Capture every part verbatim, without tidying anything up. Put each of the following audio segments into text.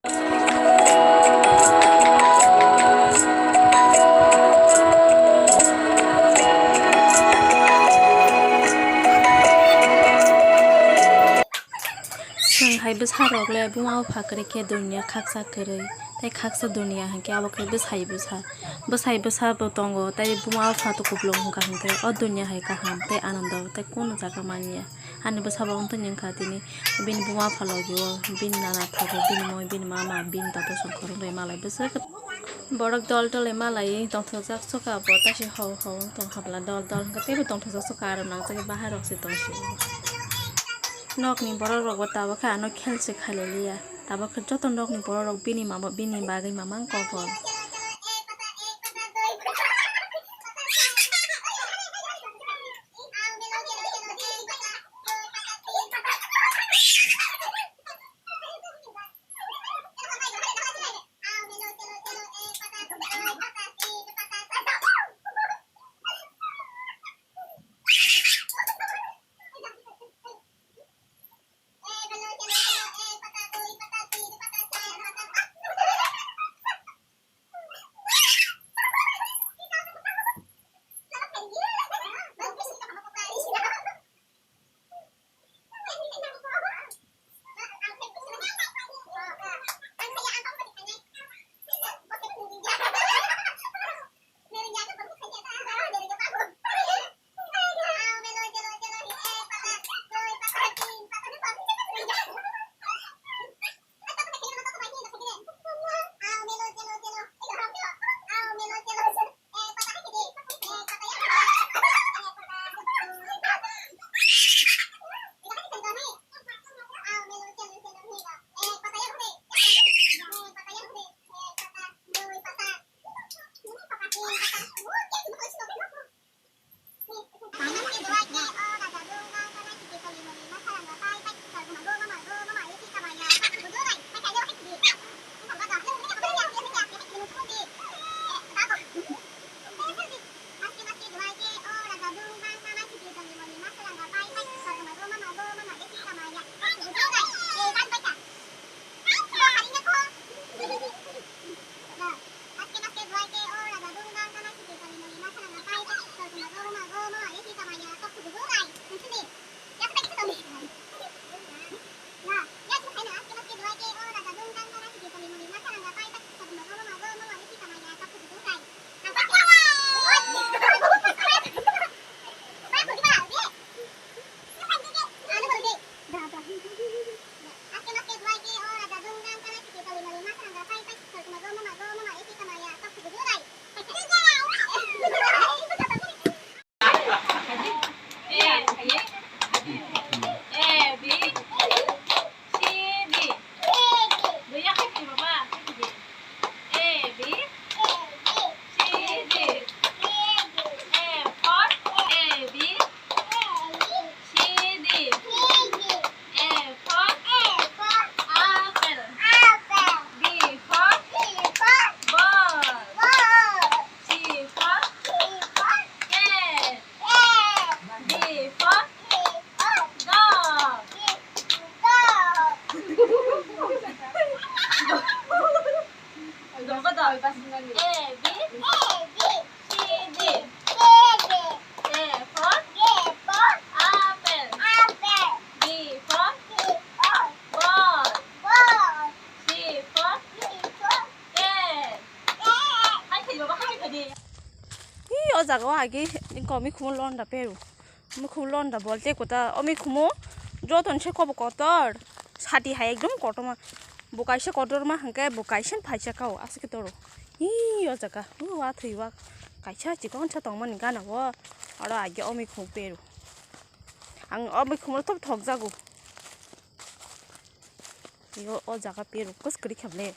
Chwng hai bwsarok le buma bupha kwrwi khe duniya khaksa kwrwi, tei khaksa duniya hinkhe abo khe bwsai bwsa. Bwsai bwsa bo tongo, tei buma bupha to kupulung wngkha hinkhe o duniya hai kaham tei anando tei kunu jaga manya. Ani bwsa bo wngtoni wngkha tini bini buma bupha logi o, bini nana thogo, bini moi, bini mama, bini dato songkhorong bai malai bwswk. Borok dol dol bai malai tongthokjak soka bo, tei se hau hau wng tong habla dol dol hinkhe teibo tongthokjak soka aro nang jagwi bahai rok se tong sio. Nokni borok rok bo tabuk khe ano khel se khailai liya. Tabuk khe joto nokni borok rok bini mama, bini bagwi mamang kok bo. A for apple. B for ball. C for cat. D for dog. A, B, C, D. A for apple. B for ball. C for cat. Hai thai baba, hai thai di. Hi, o jaga o agi komi khumu londa peru. Mikhumu londa bolte kota, o mikhumu joto ni se kobo kotor. Sati hai ekdom kotorma. Bo kaisa kotorma hwnkhe bo kaisa phaisa kao aswk toro. Hi o jaga. O wa thwi wa. Kaisa chikon sa tongmani gana o. Oro age o mikhumu peru. Ang o mikhumu thok thok jago. Yo o jaga peru kos kri khamle.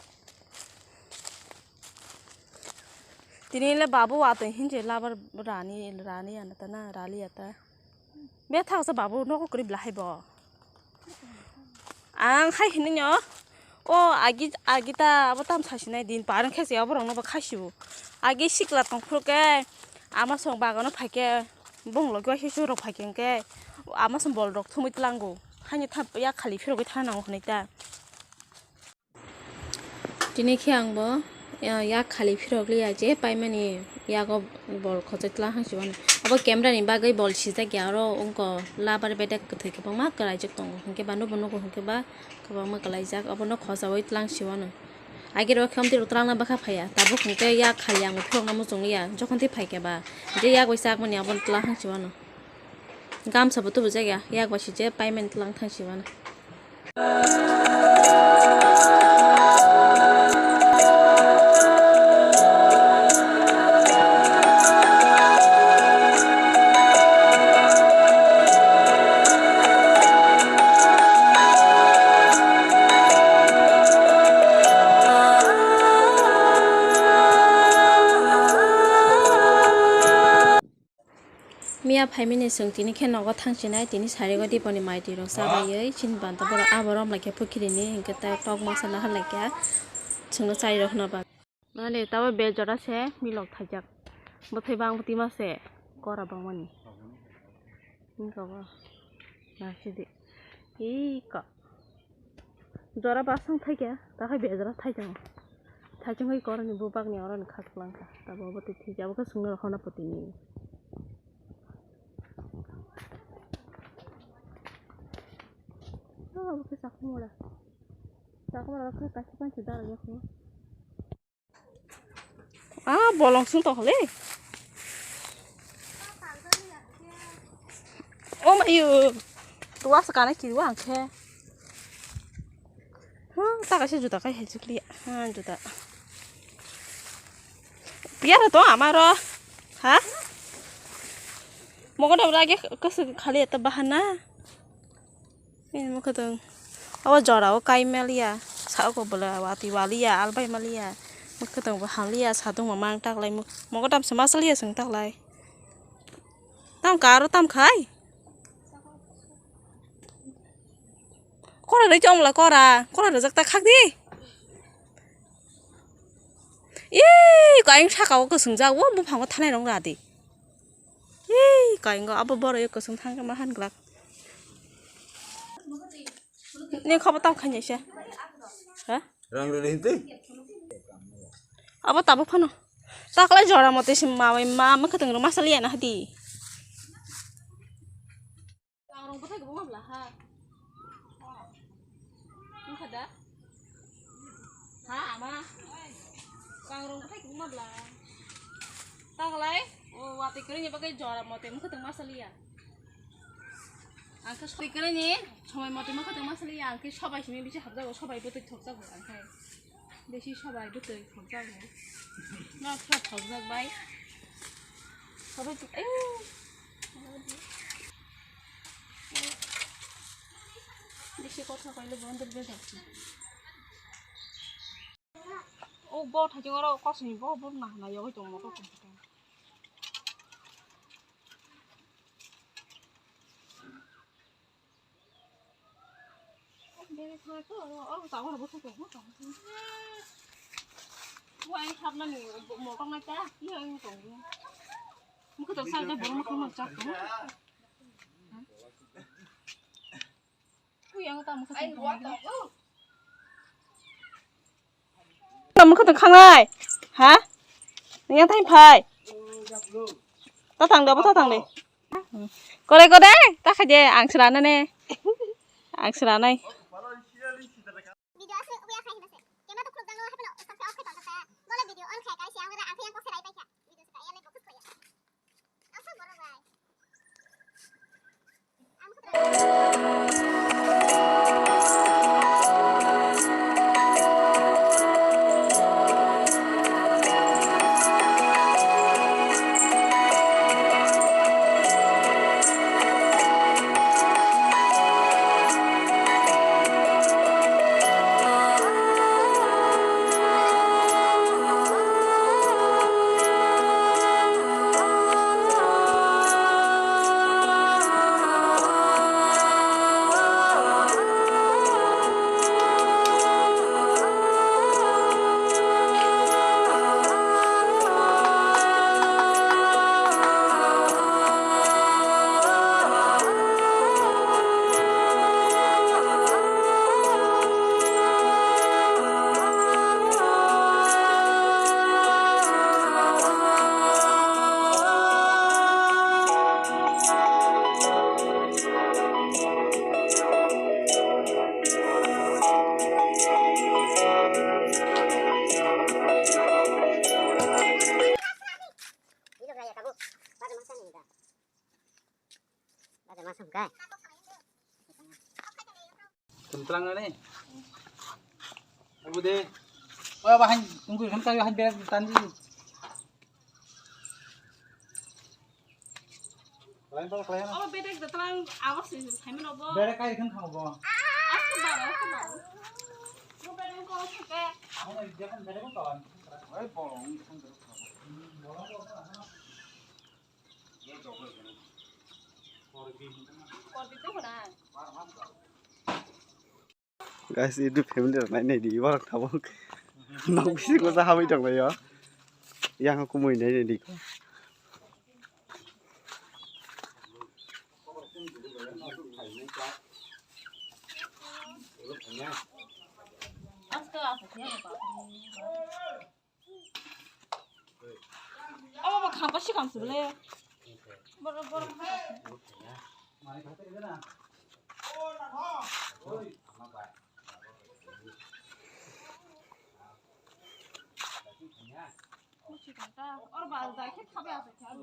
Tini le babu watwi hinje labar rani, rani anata na, rali ata. Bethak sa babu nogo kwrwi belai bo. Ang hai hinwi nyo, o agi, agi ta abo tam sasinai din parang khe se abo rokno bo khaisio. Agi sikla tongphuru khe ama song bagano phaikhe bong logi waisa se rok phaikhe hwnkhe ama song bol rok thumwi tlango. Haini thap ya khali phirogwi thana nango hwnwi ta. Tini khe ang bo, ya, yak khali phirok liya je paimani yago bol khosoi tlang hang si mano. Abo camera ni bagwi bol sijak ya, oro wngkha labar bedek kwthwi kwbangma kwlaijak tongo, hinkhe ba nubo nugo hinkhe ba kwbangma kwlaijak, obono khosaui tlang si mano. Agiro khe omtwi rok twlangna bwkha phaiya, tabuk hinkhe yak khali ang bo phirokna muchung liya, jokhon twi phaikhe ba je yak bai chakmani abono tlang hang si mano. Gamsa bo tubujak ya, yak bai si je paimani tlang thang si mano. Miya phaimani chwng tini khe nogo thangsinai, tini sarigo diponi mai twi rok chabaiwi chini banta borok abo romlai khe phukirini hinkhe ta tok masa naharlai kha chwngno chai rok hwnba. Mane tabo bel jora se milok thaijak bwthai bang bwtwi ma se kora bangmani hinkhe bo nasidi iko. Jora basong thaikhe, takhai bejora thaichung. Thaichung hai koroni bubakni oroni khak langkha. Tabo obo twi thikhe, abo khe sungno rokha na putini. Ah, abo khe chakmura. Chakmura khe kaisa panchi dara yakho. Ah, bolong sung tokle. Oh mayu. Tua sakana kiwa angkhe. Huh, ta kaisa juta kai hai chukli. Ha, juta. Biar to amaro. Ha? Mogo da lagi kasuk khali ta bahana. Eh, mwkhwtwng. Abo jorao kai maliya. Sako bwla watwi waliya, albai maliya. Mwkhwtwng bo hamliya, sadung mamang taklai. Mwk-, mogo tamsa masaliya chwng taklai. Tam karo tam khai? Kora rwi chongla kora. Kora rwjak ta khak di. Ih, kaing saka o kwswngjak, o buphango thanai rong ra di. Ih, kaingo abo borok yo kwswng thang khe ma han glak. Ni khobo tam khainai se. Ha? Rang rili hinti? Abo tabuk phano. Taklai jora mote se ma bai ma, ma kwtwng rok masa liya na hadi. Kangrong bwthai kwbangma bwla ha. Wngkha da? Ha, ama. Kangrong bwthai kwbangma bwla. Taklai, o watwi kwrwini bagwi jora mote mwkhwtwng masa liya. Ang khe sori kwrwini somoi mote mwkhwtwng masa liya, ang khe sobai simi bisi habjago, sobai bwtwi thokjago ang khe. Bisi sobai bwtwi thokjago. Nokha thokjak bai. Sobai, ayuu. Bisi kotha kaile bondor bejak. O bo thajing oro kosni bo bo nahana yogoi tong moto tong. Tamo khe tong khangnai? Ha? Nang yang thani phai? Ta thang de, abo ta thang de. Kore kore, ta khai de, ang srana ne. Ang sranai. Tlang nani. Abu de. Oya bahai tunggu kan kayu han berak tandi. Kalian tahu kalian? Oh, bedek datang awas sih, saya menobo. Berak kayu kan kamu bo. Aku baru, aku baru. Lu bedek kau suka. Aku mau dia kan berak kau kawan. Oi, bolong, kan berak kau. Bolong kau apa? Guys, itu family rok nai nai di, borok tabuk nok bisingo sa habwi tong lai o. Yang aku mui nai nai di. Abo bo khamba sikang sibole. Boro, boro. Sikang ta. Or ba dai khe khabe asai kha.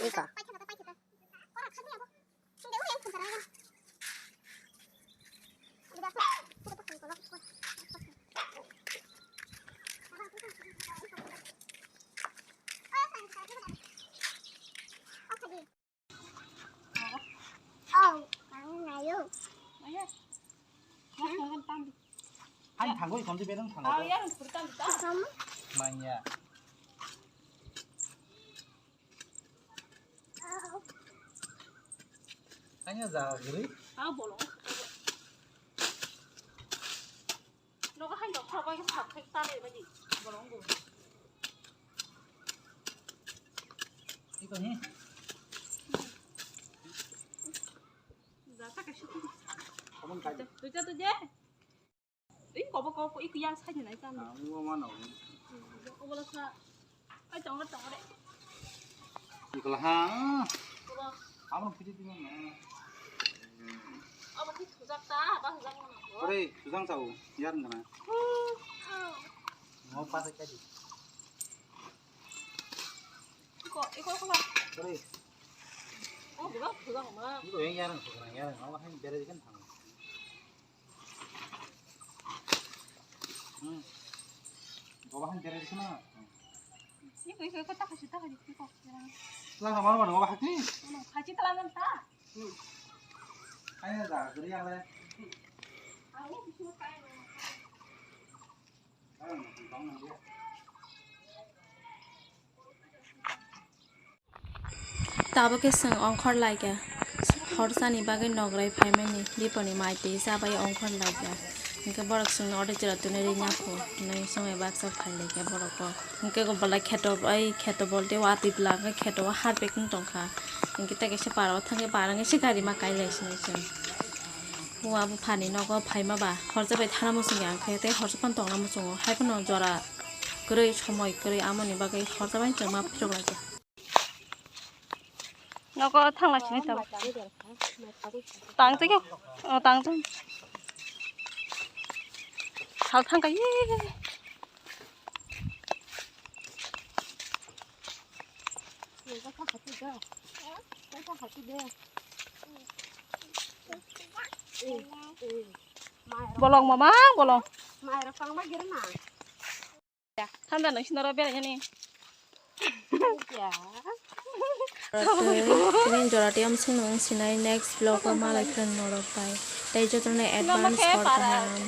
Ika. Ani thangwi khonti bedang thango. Manya. Ani jaga giri. Nogo hai dok thok bai thok thek ta de badi. Bolong bo. Iko ni. Da ta ka shi. Kamu kai. Tu ja tu je. Ih, kobo kobo iko yang sai ni nai ta. Kamu mana? Kobo la sa. Ai, tong re, tong re. Ikla ha. Abo no phuji dima na. Abo ki thujak ta, ba thujak na. Ore, thujang sao, yar ngana. Mo pa se kadi. Iko, iko, iko ba. Ore. Oh, buka thujak ma. Iko yang yar ngana, yar ngana. Abo han bere dikan thang. Hmm. Baba han bere dikan na. Iko, iko, iko, ta kasi, ta kasi, iko. Lang kamar mana baba hati? Ano, haji telangan ta. Kaya da, geriang le. Tabuk khe chwng ongkhor laikha, horsani bagwi nograi phaimani diponi mai twi chabai ongkhor laikha. Hinkhe borok chwngno auto jora twnwi rina pho hinwi chwngno baksa phailaikha borokbo. Hinkhe belai kheto bai kheto bolte watwi bwla khe kheto o harpek wng tongkha. Hinkhe tei kaisa parao thangkhe parang khe se gari ma kailai sinai chwng. Bo abo phani nogo phaima ba horsa bai thana muchungya, hinkhe tei horsa phano tongna muchungo, hai phano jora kwrwi somoi kwrwi, amoni bagwi horsa bai chwngma phirok laikha. Nogo thangla sini tabuk. Tang tei khe, o tang tei. Sal thang kai. Bolong mamang bolong. Thanda nang sinaro bera yani. Tini jora tiyam sung nang sinai next vlog o malai khan norok bai. Tei jotono advance hor kaham.